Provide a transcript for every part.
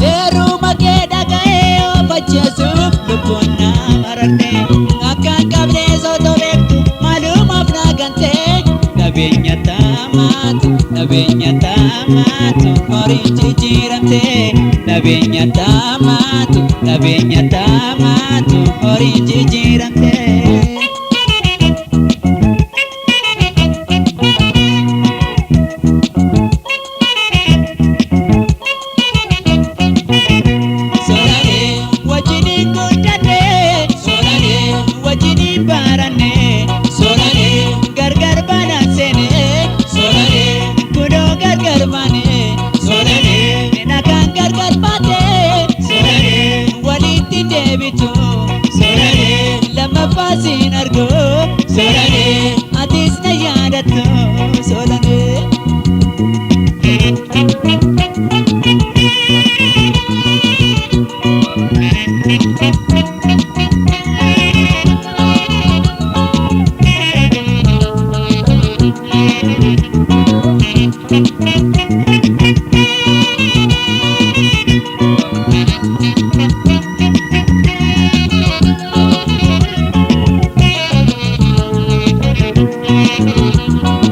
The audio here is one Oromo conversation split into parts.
Heeruma kee dhaga'ee ofacheessuuf lubbuun na mararte. Akka hin qabne sootoo beektu maalumaaf na gante. Qabeenya taamaatu qabeenya taamaatu horiin jijjiiramte. Qabeenya taamaatu qabeenya taamaatu horiin jijjiiramte. Sooraalee wajjin guddannee, sooraalee wajjin barannee, sooraalee gargar baanaan seenee, sooraalee kunoo gargar baanee, sooraalee nagaan gargar baatee, sooraalee walitti deebitu, sooraalee lammaffaa siin argu, sooraalee atis na yaadattu, sooraalee.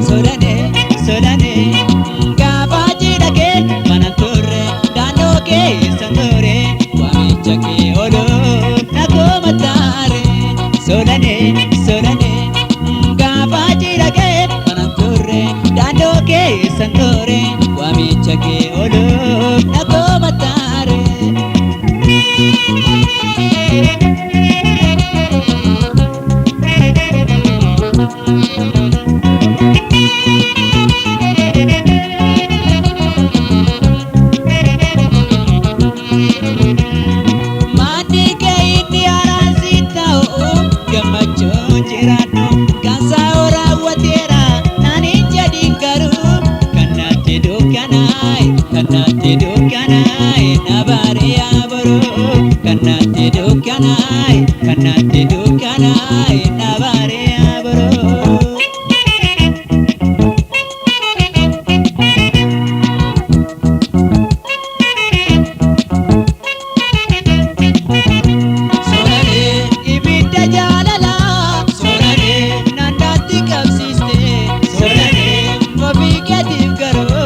Solane, solane, gaafa jidha kee mana turre, naannoo keessa turre, waamicha kee ooluu nakoo mataare. Solane, solane, gaafa jidha kee mana turre, naannoo keessa turre, waamicha kee ooluu nakoo mataare. Manni kee inni haaraan si ta'u gammachuun jiraadhu. Gaansaa raawwateera naan hin jedhin garuu kan natti dukkanaa'e kan natti dukkanaa'e na baariyaa boruu kan natti dukkanaa'e kan natti dukkanaa'e na baariyaa boruu. Sooraalee ibidda jaalalaa sooraalee naannaatti qabsiiste sooraalee ofii keetiif garuu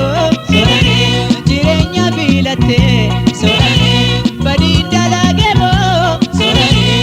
sooraalee jireenya filatte sooraalee badii dalagee moo sooraalee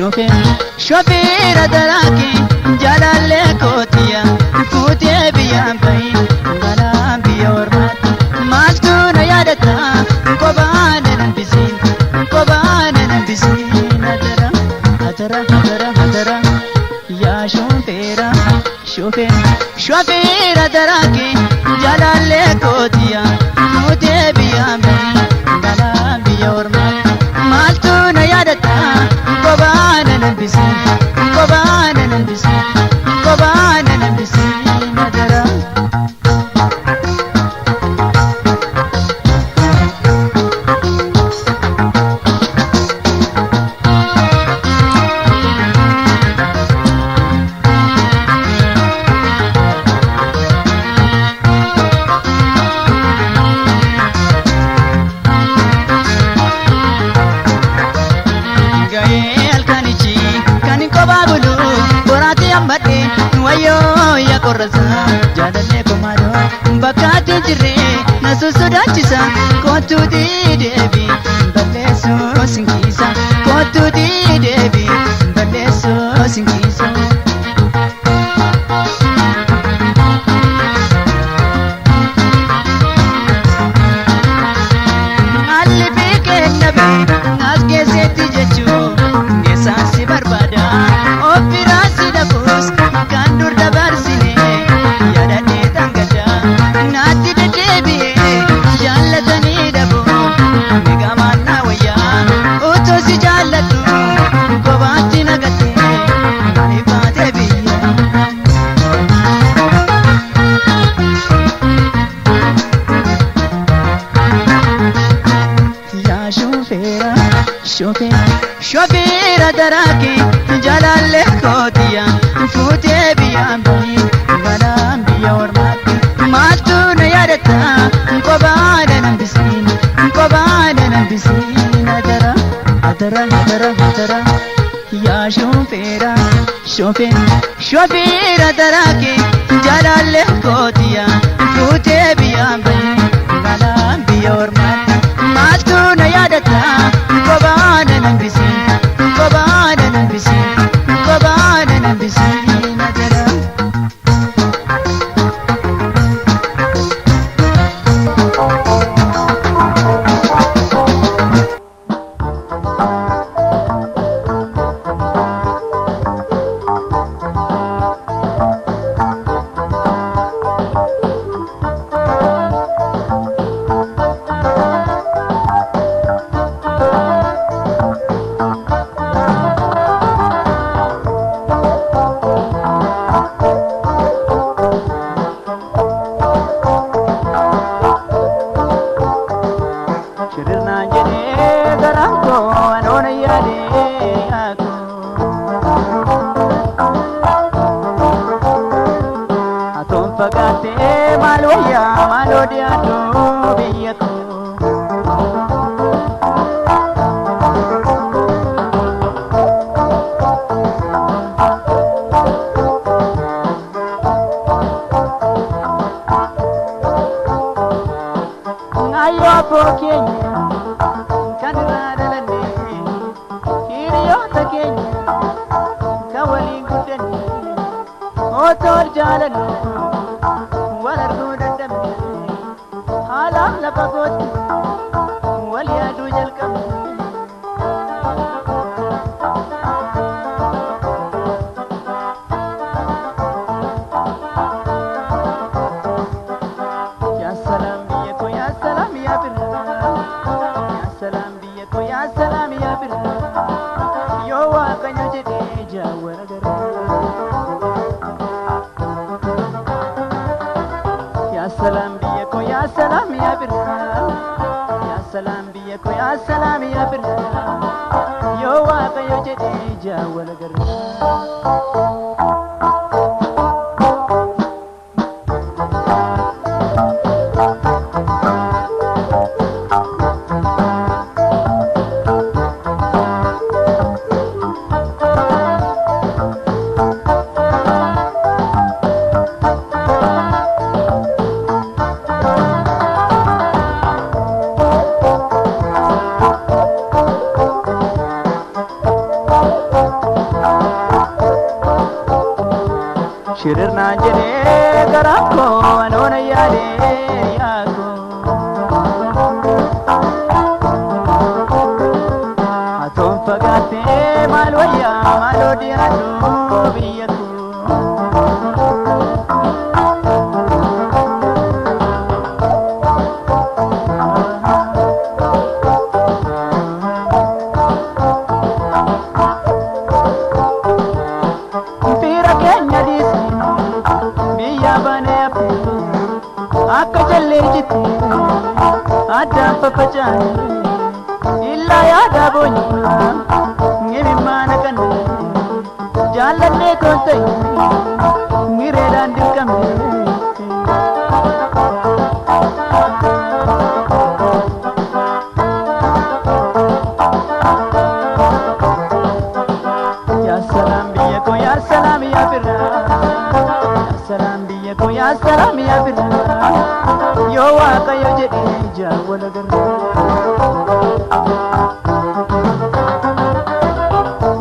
Shofeera daraake jaalallee kootiya fuutee biyyaan bahin balaan biyya ormaatti maaltu na yaadata kophaa na hambisiin kophaa na hambisiin atara atara atara atara yaa shofeera shofeera daraake jaalallee kootiya fuutee biyyaan bahin balaan biyya ormaatti maaltu na yaadata kophaa na hambisiin kophaa na hambisiin kophaa na hambisiin atara. Ga'ee halkanichi kan kophaa bulu boraatii hammadhe wayyoo yaa qorrasa jaalallee komaadoo bakkaatti jirre na sossodaachisa kottuutii deebi balleessoo sinkiisa kottuutii deebi balleessoo sinkiisa. Haalli beekee as keessatti jechuun geessaan si barbaada. Ofiirraa si dhabuus kan dur dabarsine yaadadhee dhangadda. Naatti deddeebi'ee jaallatanii dhabu miidhamaan na wayyaa. Otoo si jaalladhu kophaatti nagattee maaliif baatee biyya? Yaa shofeera shofeera daraake jaalallee kootiya fuutee biyyaan bahin balaan biyya ormaatti maaltu na yaadata kophaa na hambisiin kophaa na hambisiin atara atara atara atara yaa shofeera shofeera daraake jaalallee kootiya fuutee biyyaan bahin balaan biyya ormaatti maaltu na yaadata kophaa na hambisiin kophaa na hambisiin kophaa na hambisiin atara. Shirirnaan jedhee garaan koo anoona yaadee yaakoo. Atoon fagaattee maal wayyaa maaloo dhiyaatu biyya koo. Ayyoo abboo keenya kan irraa dhalanne hiriyoota keenya kan waliin guddanne otoo ol jaalannu wal arguu dadhabne haalaaf lafa kootti wal yaaduu jalqabne. Yaa salaam biyya koo yaa salaam yaa birraa yaa salaam biyya koo yaa salaam yaa birraa yoo waaqayyo jedhee jaawwara garaa. Yaa salaam biyya koo yaa salaam yaa birraa yaa salaam biyya koo yaa salaam yaa birraa yoo waaqayyo jedhee jaawwara garaa. Shirirnaan jedhee garaan koo anoona yaadee yaakoo. Atoon fagaattee maal wayyaa maaloo dhiyaadhu biyya koo. Fira keenya dhiisne biyya banee hafe akka jallee jitte addaan faffacaane illaa yaada boonye ngimimmaana kanne jaallannee toon ta'e ngireedhaan dirqamne. Yaa salaam biyya koo yaa salaam yaa birraa yaa salaam biyya koo yaa salaam yaa birraa yoo Waaqayyo jedhee jaawwala garraa.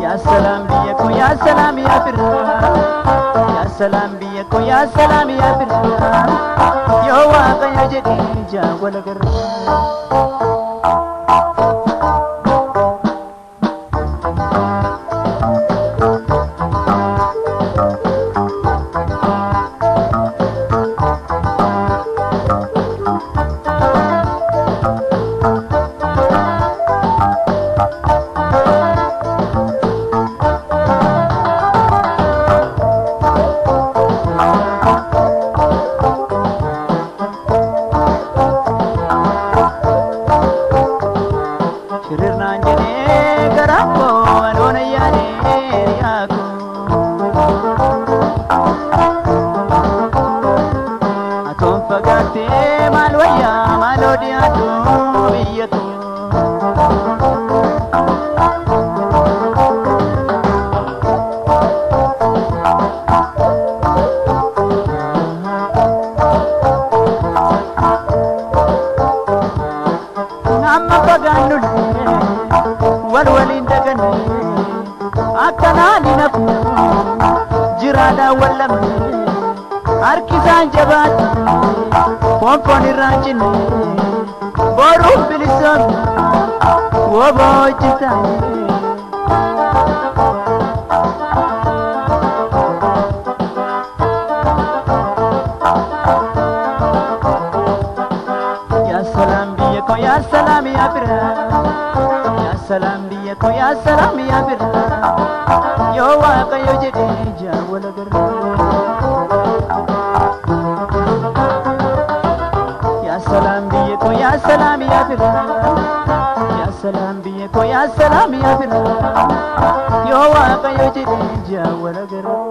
Yaa salaam biyya koo yaa salaam yaa birraa yaa salaam biyya koo yaa salaam yaa birraa yoo Waaqayyo jedhee jaawwala garraa. Shirirnaan jedhee garaan koo anoona yaadee yaakoo. Atoon fagaattee maal wayyaa maaloo dhiyaadhu biyya koo. Amma fagaannullee wal waliin daganne akkanaan hin hafu jiraadhaan wal lamne harki isaan jabaatu foon irraan cinne boruuf bilisoomna woboo hojjetaane. Yaa salaam biyya koo yaa salaam yaa birraa yaa salaam biyya koo yaa salaam yaa birraa yoo Waaqayyo jedhee jaawwala garraa. Yaa salaam biyya koo yaa salaam yaa birraa yaa salaam biyya koo yaa salaam yaa birraa yoo Waaqayyo jedhee jaawwala garraa.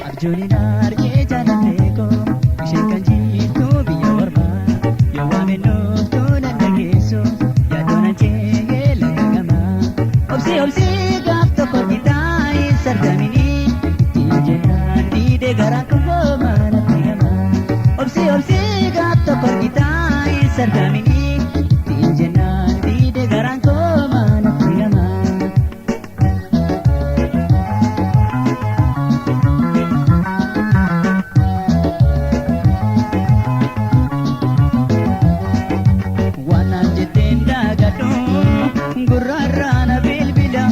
Abjuun argee jaalallee koo isheen kan jirtu biyya ormaa yoo waamennootu nan dhageessu yaadoon anjee laga gamaa obsi obsi gaaf tokko argitaa hin sardaminii ittiin jennaan diidee garaan koo maalatti gamaa obsi obsi gaaf tokko argitaa hin sardaminii ittiin jennaan diidee garaan koo maalatti gamaa. Waan jetteen daagadhu gurraarraa na bilbila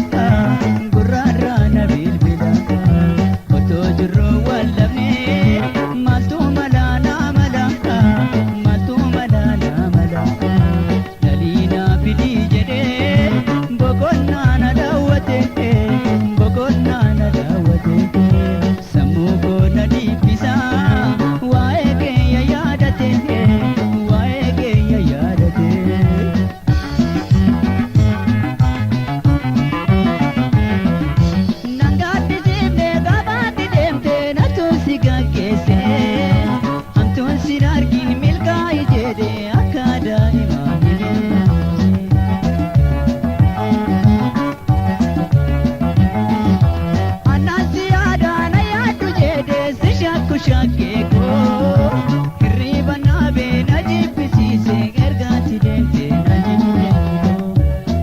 gurraarraa na bilbila otoo jirru wallabnee maaltu mala naa mala maaltu mala naa mala. Shakkee koo hirriba naabee na jibbisiise ergaatti deemtee na jibbisiise.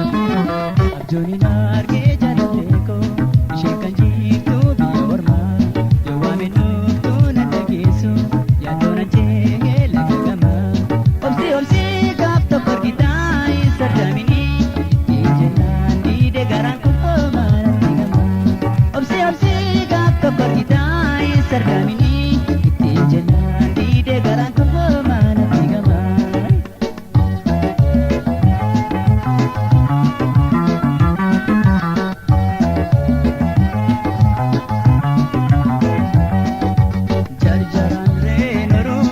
Abjuun argee jaalallee koo isheen kan jirtu biyya ormaa yoo waameen dhuftu na dhageessu yaaddoon anjee laga gamaa obsi obsi gaaf tokko argitaa hin sardamini ittiin jennaan diidee garaan kun hoomaa gamaa obsi obsi gaaf tokko argitaa hin sardamini ittiin jennaan diidee garaan kun hoomaa gamaa. Jarjaraan reenoruu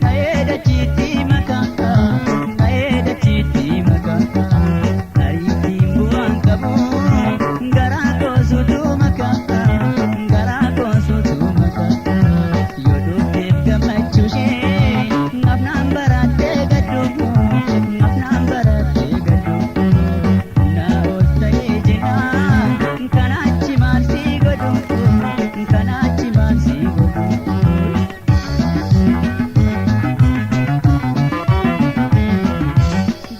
na'ee dachiitti makaa na'ee dachiitti makaa ariitiin bu'aan qabu garaa koosuutu makaa garaa koosuutu makaa yoo dhufteef gammachuu ishee nafnaan barattee gaddu nafnaan barattee gaddu na ol ta'ee jennaan kanaachi maal si godhu kanaachi maal si godhu.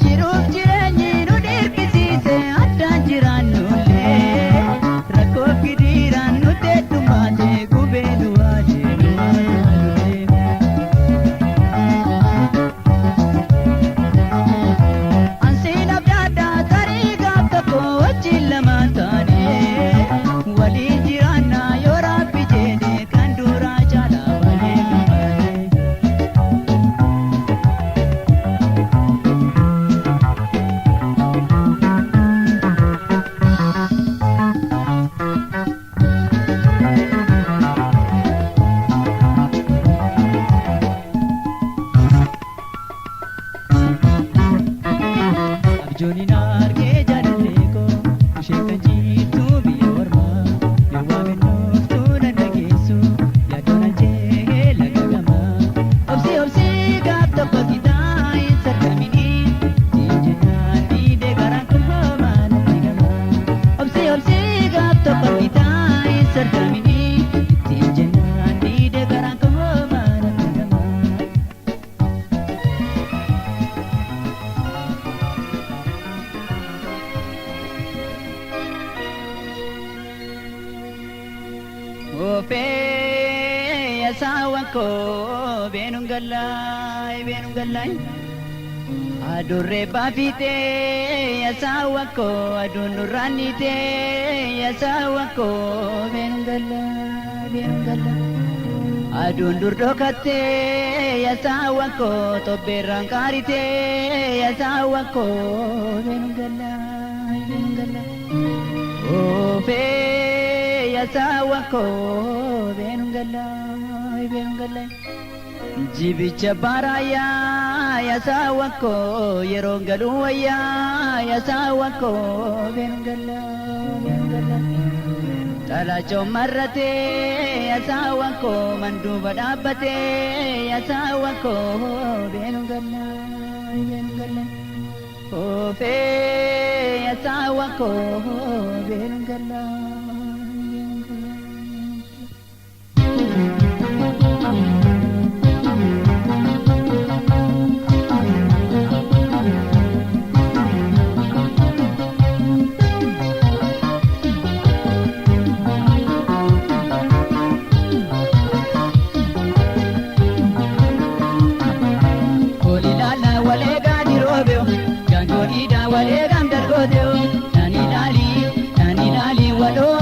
Jiruuf jireenyi nu dirqisiise addaan jiraannullee rakkoo gidiiraan nu teeddumaate gubee nu waadee nu waadee. Ansiin abdaaddaa tarii gaaf tokko wajjin lamaan taane waliin jiraannaa yoo rabbi jedhe kan duraa caalaa baay'ee gammaade. Abjuun argee jaalallee koo isheen kan jirtu biyya ormaa yoo waameen dhuftu na dhageessu yaaddoon anjee laga gamaa obsi obsi gaaf tokko gitaa hin sardamini ittiin jennaan diidee garaan kun hoomaa natti gamaa obsi obsi gaaf tokko gitaa hin sardamini ittiin jennaan diidee garaan kun hoomaa natti gamaa. Oofee yaasawwan koo beenuun gallaay beenuun gallaay adurree baafitee yaasawwan koo aduun nurraan niitee yaasawwan koo beenuun gallaay beenuun gallaay aduun dur dhokattee yaasawwan koo tobbeerraan qaaritee yaasawwan koo beenuun gallaay beenuun gallaay. Oofee yaasawwan koo beenuun gallaay beenuun gallaay. Jibicha baarayaa yaasawwan koo yeroon galuu wayyaa yaasawwan koo beenuun gallaay beenuun gallaay. Dhalachoo marratee yaasawwan koo manduuba dhaabbatee yaasawwan koo beenuun gallaay beenuun gallaay. Oofee yaasawwan koo beenuun gallaay beenuun gallaay. Olilaala walee gaadi roobeo gaangoon idaa walee gaam dargooteo naan ilaali naan ilaali waloo.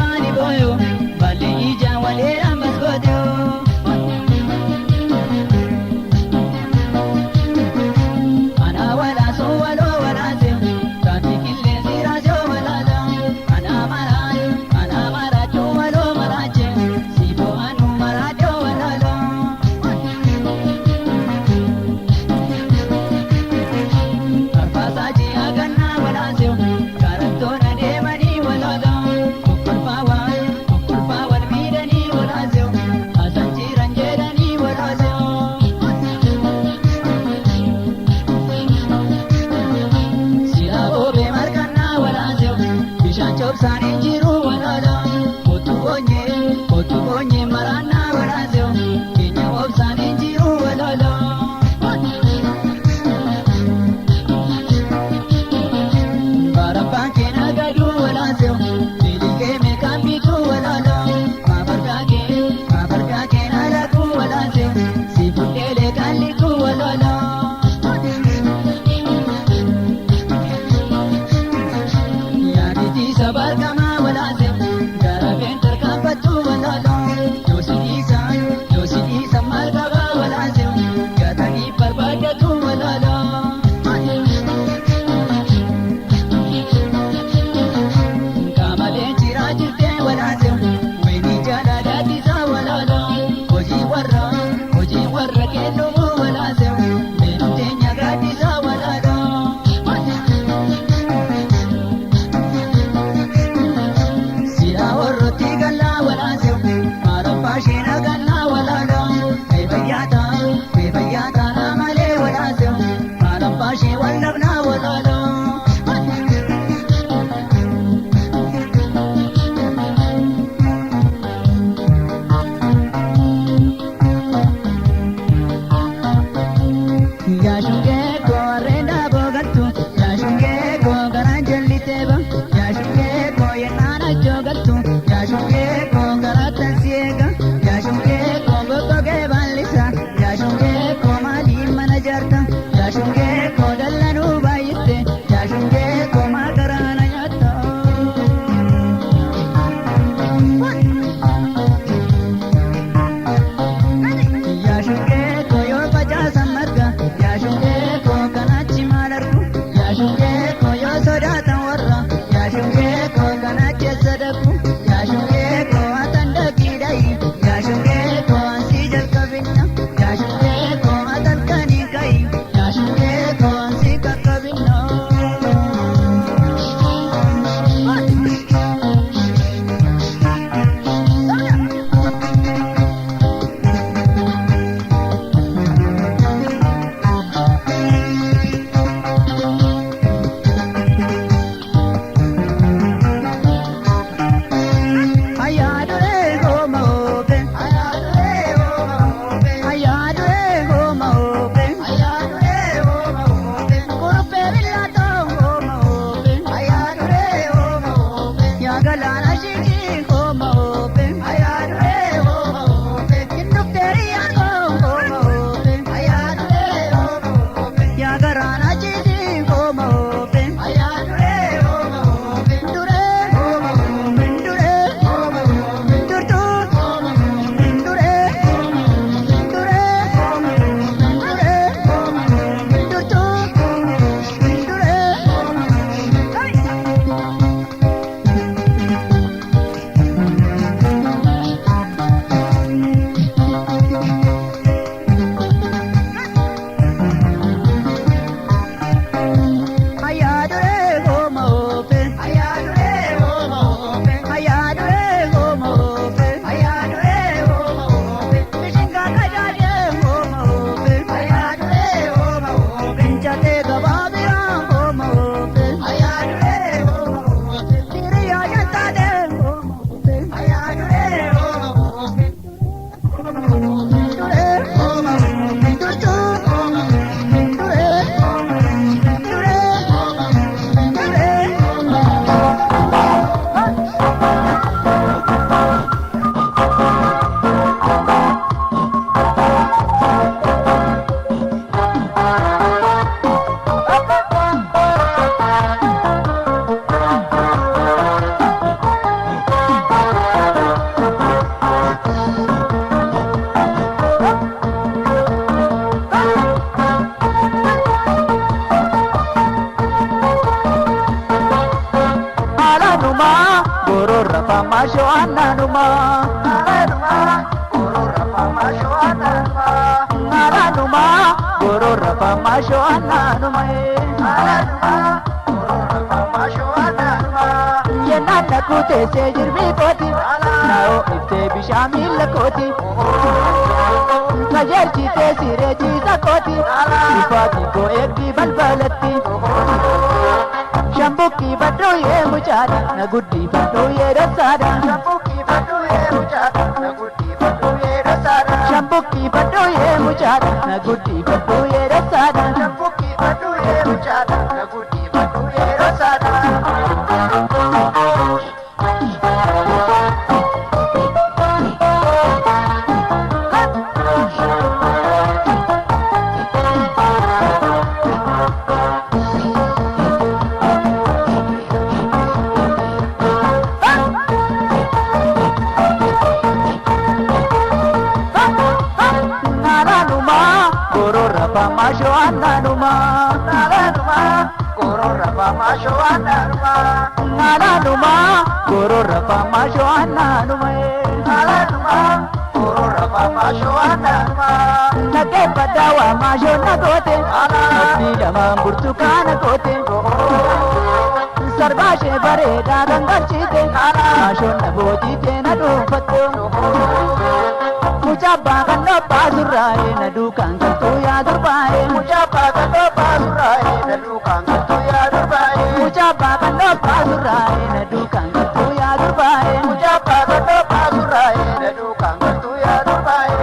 Obsaan jiru walaala kootu boonye maraanaa walaaseo keenya obsaan jiru walaala. Barabbaan keenya gaduu walaaseo biiligee meeqaan bituu walaala maabargaa keenya lakkuu walaaseo si buddeelee qallituu walaala. Sabarkamaa walaasee garabeen tarkaanfattuu walaalaa yoosii maal qabaa walaasee gatanii barbaadatu walaalaa. Qaamaleen jiraa jirtee walaasee wayinii jaalala dhiisaa walaalaa hojii warra kennumu walaasee meenutee nyaata walaalaa. Shambuki badhu ye muchaadha na guddi badhu ye rasaadha. Shambuki badhu ye muchaadha na guddi badhu ye rasaadha. Shambuki badhu ye muchaadha na guddi badhu ye rasaadha. Shambuki badhu ye muchaadha na guddi badhu ye rasaadha. Masho ananuma, nalanuma, kororapa masho ananuma, nalanuma, kororapa masho ananuma, nalanuma, kororapa masho ananuma. Nake padawa masho nagote, nasi lama burtukana gote, sarbashe bareeda gangalchite, masho nabojite na dhuunfattu. Mucaa kan dhobbaa surraaye na duukaan galtuu yaa durbaaye. Mucaa kan dhobbaa surraaye na duukaan galtuu yaa durbaaye. Mucaa kan dhobbaa surraaye na duukaan galtuu yaa durbaaye. Mucaa kan dhobbaa surraaye na duukaan galtuu yaa durbaaye.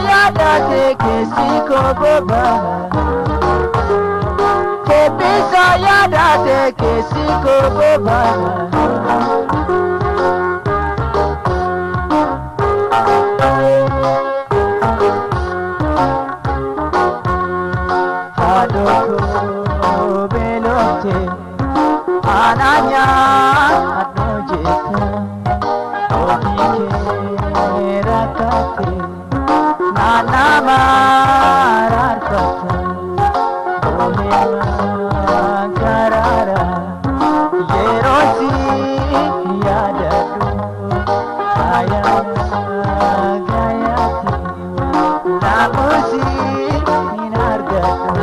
Yaadate keessi koo boba. Keebbisa. Gooftaa yaadate keessi koo bobaadha. Haadha koo beelofte aanaa nyaadhu jette ofii kee rakkatte naannaa maraarfatte oomeemaa karaara yeroo si yaadadhu faaya gayaatti naamusi hin argadhu.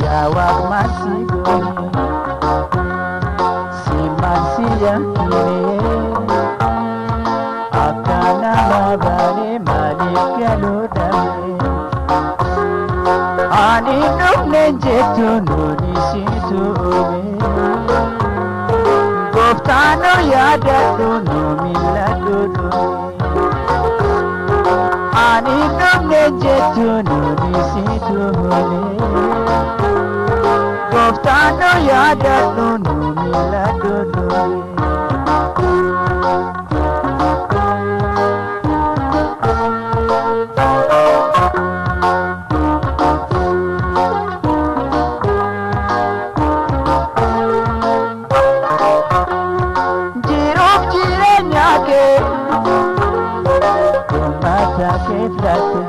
Yaa Waaq maal si goone si maal si yakkine akka nama baane maaliif galuu dhabne ani dhufne jettu nuuni situ uume gooftaan nu yaadadhu nu mil'adhu dhume ani dhufne jettu nuuni situ uume. Gooftaan nu yaadadhu nu mil'adhu dhume. Jiruuf jireenya kee uummata kee filatte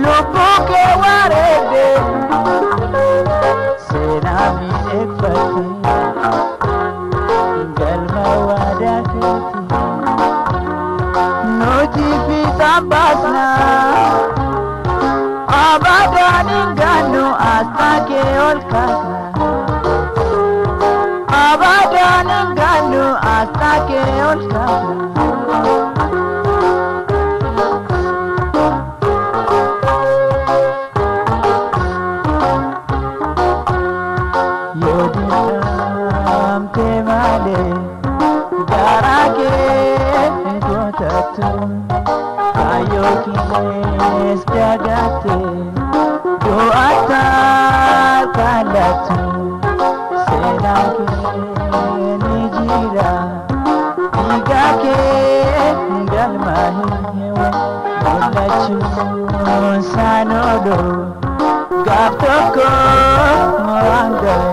lubbuu kee wareegde seenaa miidhagfatte galma waadaa keeti nuti fiixaan baasna abadaan hin gaannu asxaa kee ol kaasna abadaan hin gaannu asxaa kee ol kaasna. Yoo dirqamte malee garaa kee gootattu kaayyoo kees dagatte du'atta kaallattu seenaan kee ni jira dhiigaa kee galmaa'ee mul'achuun isaan oolu gaaf tokko waan ga'e.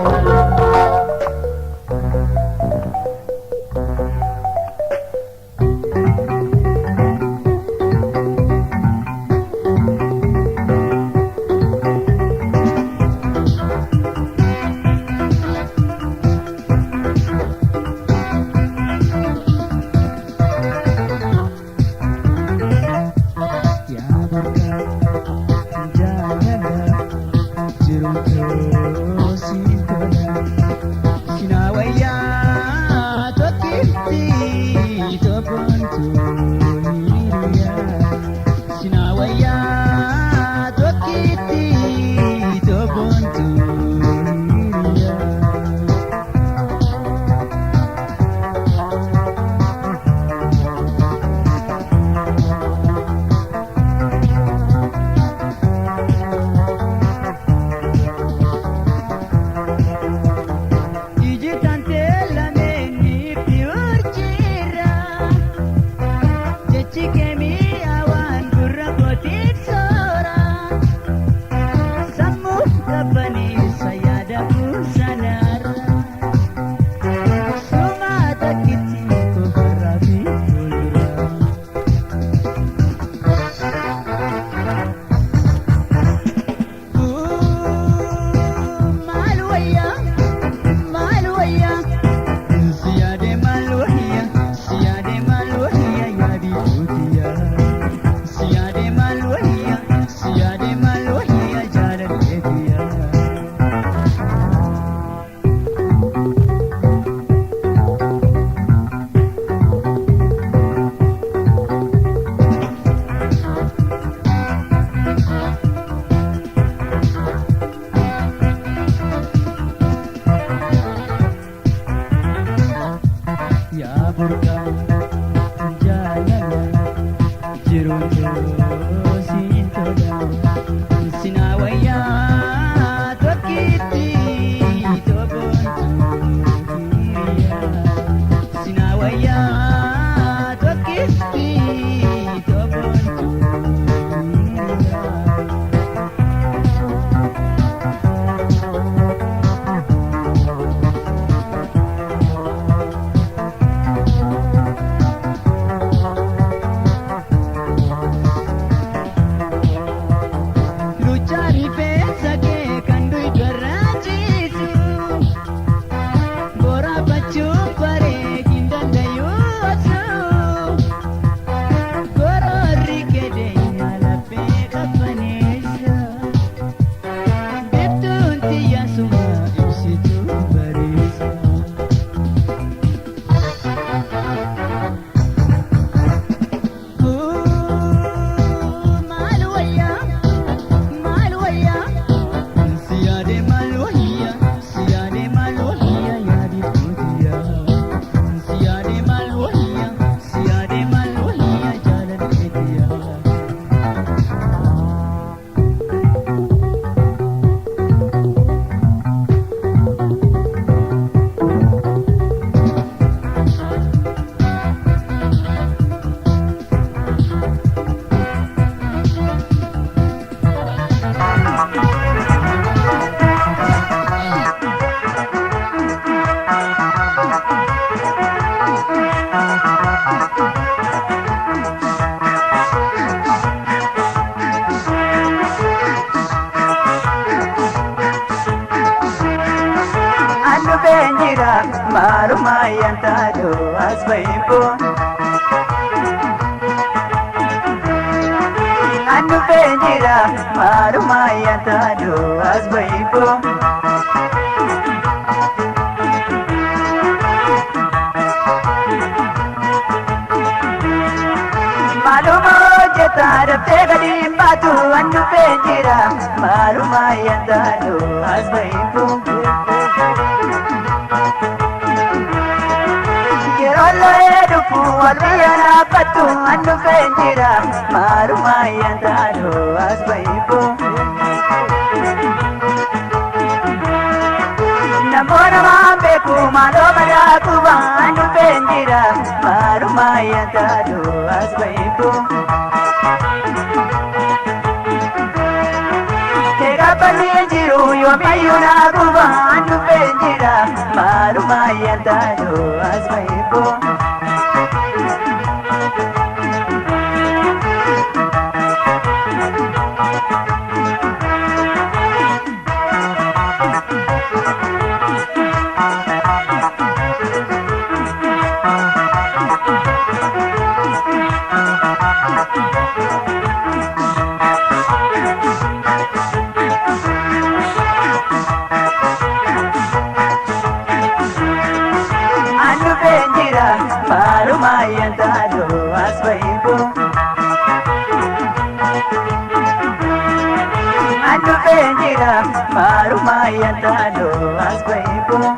Yaa barkaa jaalala jiruun jira maalummaa yantaadho as bahibboo. An dhufeen jira maalummaa yantaadho as bahibboo. Maaluma hojjetaa daftee gadi hin baatu an dhufeen jira maalummaa yantaadho as bahibboo. Yeroo looyee dhufu wal biyya dhaabbattu an dhufeen jira maalummaa yantaadho as bahibboo. Namoota waan beeku maaloo madaa quba an dhufeen jira maalummaa yantaadho as bahibboo. Keegabbannee jiru yoomiyyuu naa quba an dhufeen jira maalummaa yantaadho as bahibboo. An dhufeen jira maalummaa yantaadho as bahibboo. An dhufeen jira maalummaa yantaadho as bahibboo.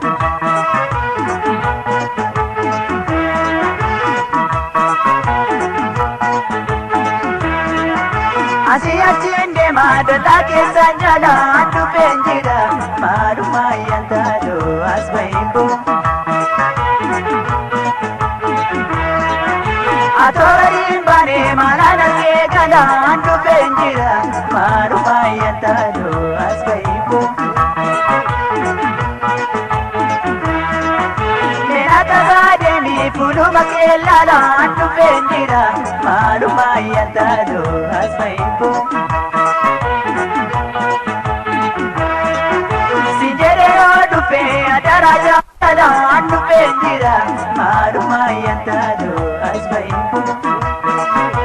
Asii achiin deemaa dallaa keessaan jala an dhufeen jira maalummaa yantaadho as bahibboo. Atoo gadi hin baane maalaan argee gala an dhufeen jira maalummaa yantaadho as bahibboo. Meena tasaa deemii fuuluma kee laala an dhufeen jira maalummaa yantaadho as bahibboo. Si jedhee yoo dhufe adaraa jaalala an dhufeen jira maalummaa yantaadho as bahibboo.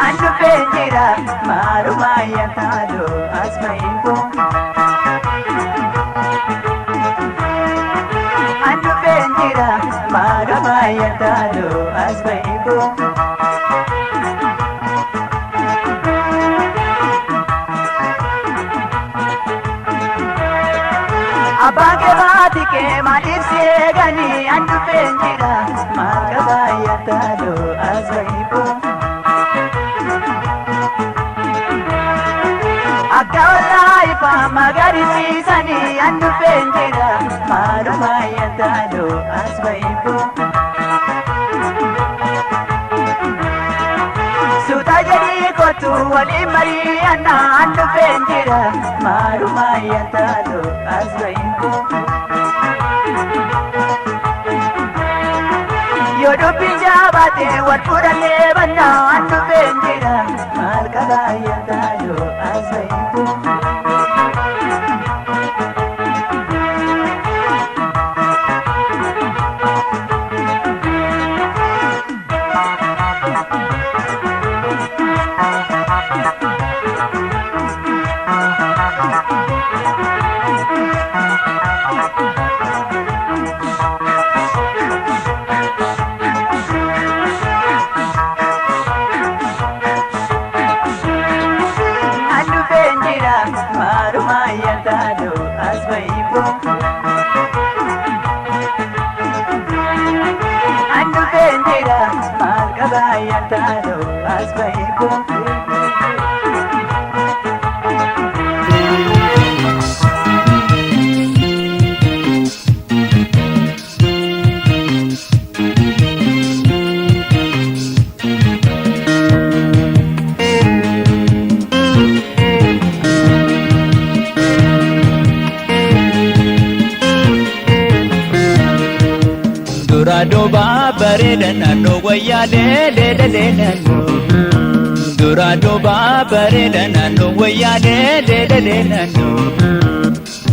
An dhufeen jira maalummaa yantaadho as bahibboo. An dhufeen jira maalummaa yantaadho as bahibboo. Abbaan kee baati kee maaliif si eeganii an dhufeen jira maal qabaa yantaadho as bahibboo. Akka ollaa ifaa magariisiisanii an dhufeen jira maalummaa yantaadho as bahibboo. Suuta jedhii kottu waliin mari'annaa an dhufeen jira maalummaa yantaadho as bahibboo. Yoo dubbiin jabaate wal fudhannee bannaa an dhufeen jira maal qabaa yantaadho as bahibboo. An dhufeen jira maalummaa yantaadho as bahibboo. An dhufeen jira maal qabaa yantaadho as bahibboo. bareeda naannoo wayyaa leeleelee naannoo. Dura duuba bareeda naannoo wayyaa leeleelee naannoo.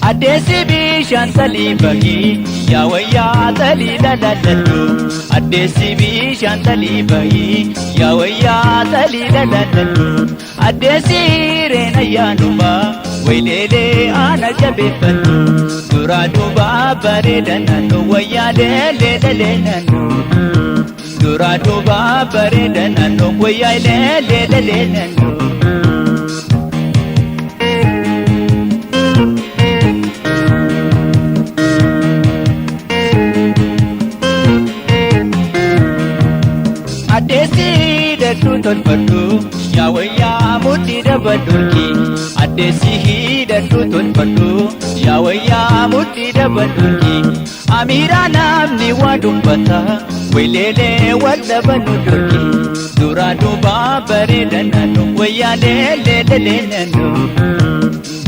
Addeessi bishaan salii bahii yaa wayyaa salii lalalladhu. Addeessi bishaan salii bahii yaa wayyaa salii lalalladhu. Addeessi reena yaanuma wayleelee aana jabeeffadhu. Dura duuba bareeda naannoo wayyaa leeleelee naannoo. Dura duuba bareeda naannoo wayyaa leeleelee naannoo. Addeessi hidhadhu tolfadhu yaa wayyaa mudhii dabadhurki. Addeessi hidhadhu tolfadhu yaa wayyaa mudhii dabadhurki. Amiiraa namni waa dubbata wayleelee wal nu durki. Dura duuba bareeda naannoo wayyaa leeleelee naannoo.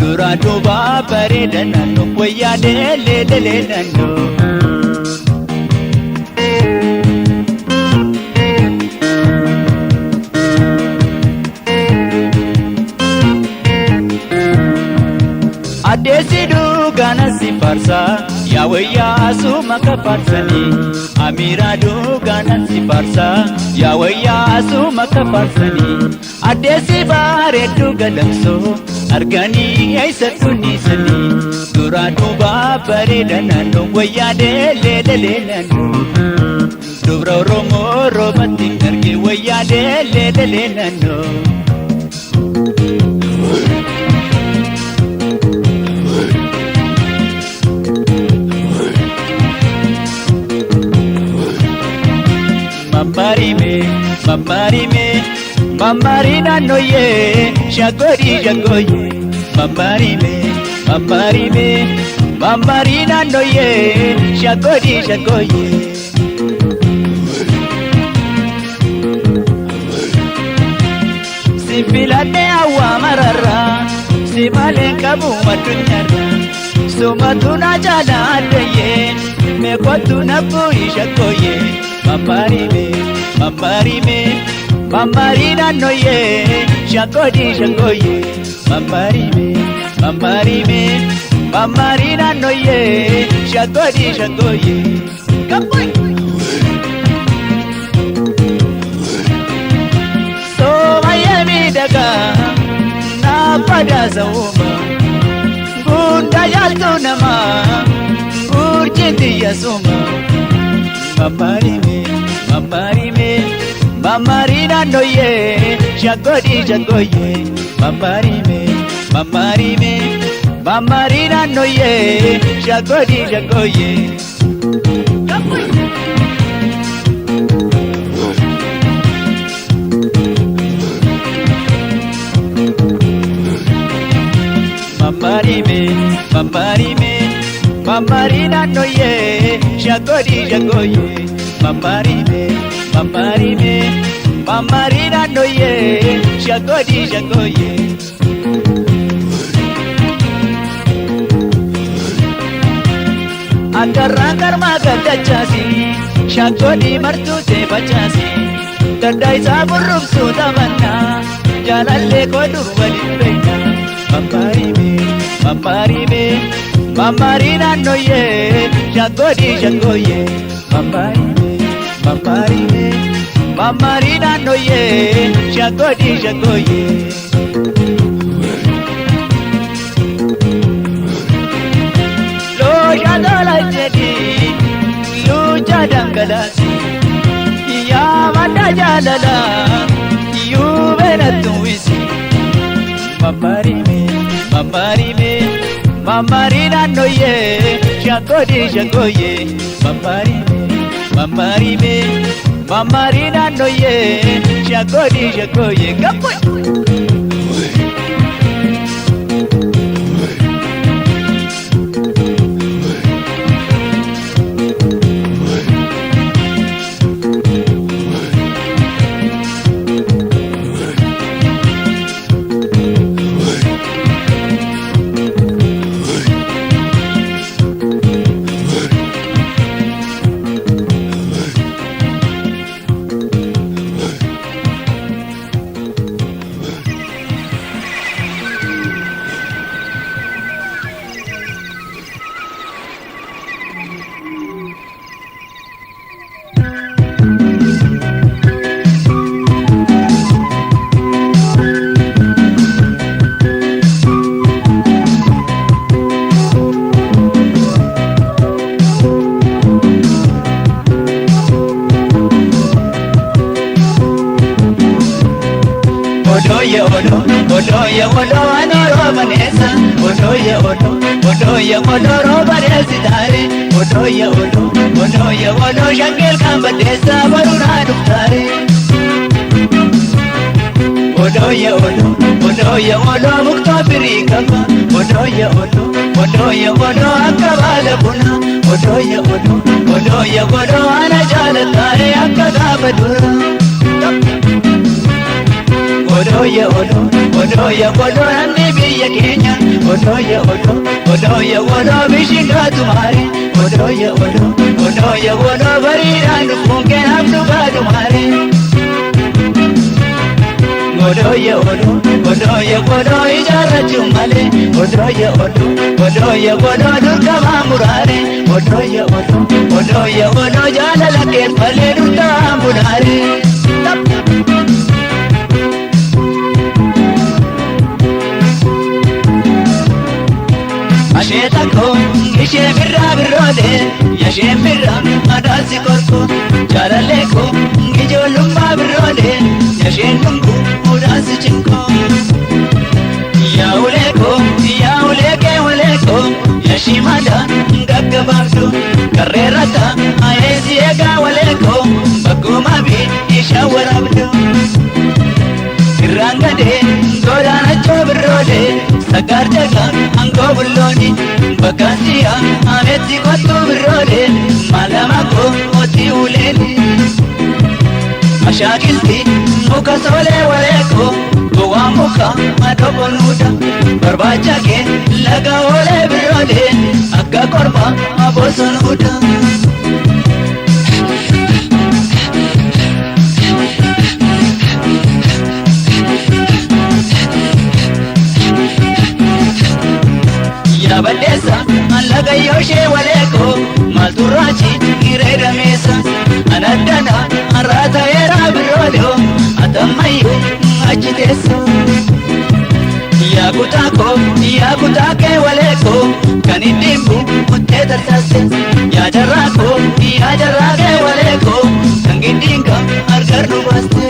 Dura duuba bareeda naannoo wayyaa leeleelee naannoo. Addeessi dhugaana si faarsa yaa wayyaa suma ka faarsanii. Amiiraa dhugaana si faarsa yaa wayyaa suma ka faarsanii. Addeessi bareedduu galamsoo arganii eessattu niisanii. Dura duuba bareeda naannoo wayyaa leeleelee naannoo. Dubra Oromoo roobatti arge wayyaa leeleelee naannoo. Mammarime, mammarime, mammari naannoyee, shaggoorii shaggooyee. Mammarime, mammarime, mammari naannoyee, shaggoorii shaggooyee. Si filadhee hawaa mararraa, si malee qabu addunyaarra. Sumatu na jaalaa addayyee, meeqotu na bu'ii shaggooyee. Mammarime, mammarime, mammari naannoyee, shaggoorii shaggooyee. Mammarime, mammarime, mammari naannoyee, shaggoorii shaggooyee. Kabbooy! Soomayyee miidhagaa naaf badhaasa uuma guddaa yaaltu namaa urjiin xiyya suma. Mammarime, mammarime, mammari naannoyee, shaggoorii shaggooyee. Mammarime, mammarime, mammari naannoyee, shaggoorii shaggooyee. Mammarime, mammarime, mammari naannoyee, shaggoorii shaggooyee. Mammarime, mammarime, mammari naannoyee, shaggoorii shaggooyee. Akarraan karmaa gaddachaasi, shaggoorii martuu see facaasi. Gaddaa isaa burrubsuu taphannaa, jaalallee koo dur waliin beekna. Mammarime, mammarime, mammari naannoyee, shaggoorii shaggooyee. Mammarime, mammarime, mammari naannoyee, shaggoorii shaggooyee. Loosha tola jedhi, lucha dhangalaasi, yaa madda jaalala, yuubena tuwisi. Mammarime, mammarime, mammari naannoyee, shaggoorii shaggooyee. Mammarime, mammarime, mammari naannoyee, shaggoorii shaggooyee. Kabbooy! odoo odooyya odoo anoo roobaneessa odooyya odoo odooyya odoo roobaneessi taare odooyya odoo odooyya odoo shaggeel kan baddeessa baruunaa dhuftaare. Odooyya odoo odooyya odoo muktoo firii qaba odooyya odoo odooyya odoo akka baala bunaa odooyya odoo odooyya odoo ana jaalataare akka gaafa duraa. Odooyya odoo odooyya odoo namni biyya keenya odooyya odoo odooyya odoo bishingaatu maare odooyya odoo odooyya odoo bariidhaan dhufuun keenaaf dhugaatu maare. Odooyya odoo odooyya odoo ijaarrachuun malee odooyya odoo odooyya odoo durgamaa muraare odooyya odoo odooyya odoo jaalala keeffalee durtaan bunaare. Ashee takko ishee birraa birroolee yasheen birraa madaasi korko jaalallee koo ijoollummaa birroolee yasheen dhungu mudaasi cinko. Yaa'ulee koo yaa'ulee kee walee koo yashii madaa gaggabaabdu karreerrata ayeesi eegaa walee koo bakkuma bi ishaan waraabdu. Irraan gadee godaanachoo birroolee saggaar jagaa aangoo bullooni bakkaan si'a ametti kottuu birroolee maalama koo mootii uleeni. Ashaakilti muka soolee waleekoo gowwaan muka madoobonuudha barbaacha kee laga oolee birroolee akka korma abosonuudha. Yaabaddeessa laga yooshee waleekoo maalturraachi giree dameessa anaddana har'a ta'eera birrooloo atammayyuu achi teessa. Yaa kutaa koo yaa kutaa kee waleekoo kan ittiin bu'uuttee tarsaase yaa jarraa koo yaa jarraa kee waleekoo kan giddiin kan argarru baaste.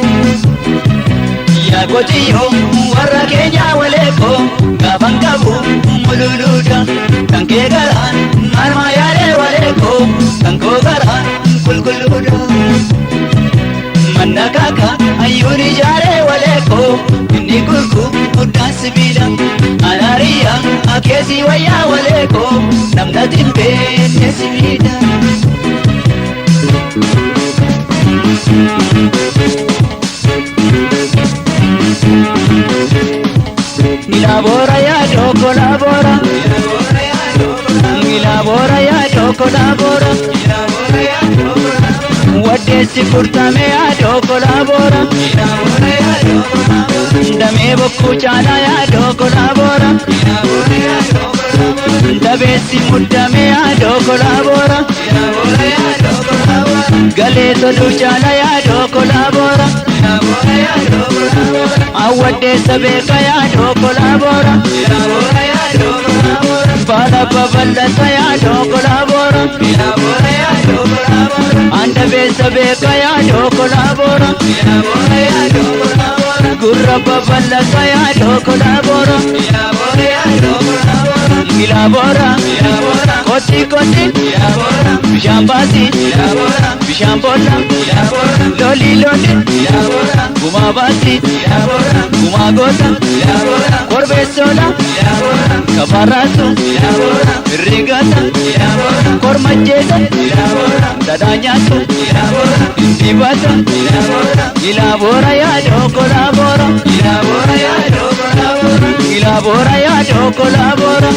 Yaa qotiyyoo warra keenyaa waleekoo gaafan qabu mululuudha kan kee garaan marmaa yaalee waleekoo kan koo garaan qulqulluudha. Manna kaaka hayyuun ijaaree waleekoo inni gurgu guddaan sibiila anaariyaa akeesii wayyaa waleekoo namna timbee sibiila. Nilabora ya chocolabora Nilabora ya chocolabora Waddeessi furtame ya chocolabora Damee bokkuu caalaa ya chocolabora Dabeessi muddame ya chocolabora Galee toluu caalaa ya chocolabora Awwaddeessa beeka yaa chocolabora Baala babal'ata yaa chocolabora Andabeessa beeka yaa chocolabora Gurra babal'ata yaa chocolabora Milaabora kotti kotti bishaan baasi bishaan boolla loli loli gumaa baasi gumaa goota korbeessoola kafarraasu rigata kormacheessa dhadhaa nyaatu dibata ilaabora yaa chokolaabora ilaabora yaa chokolaabora.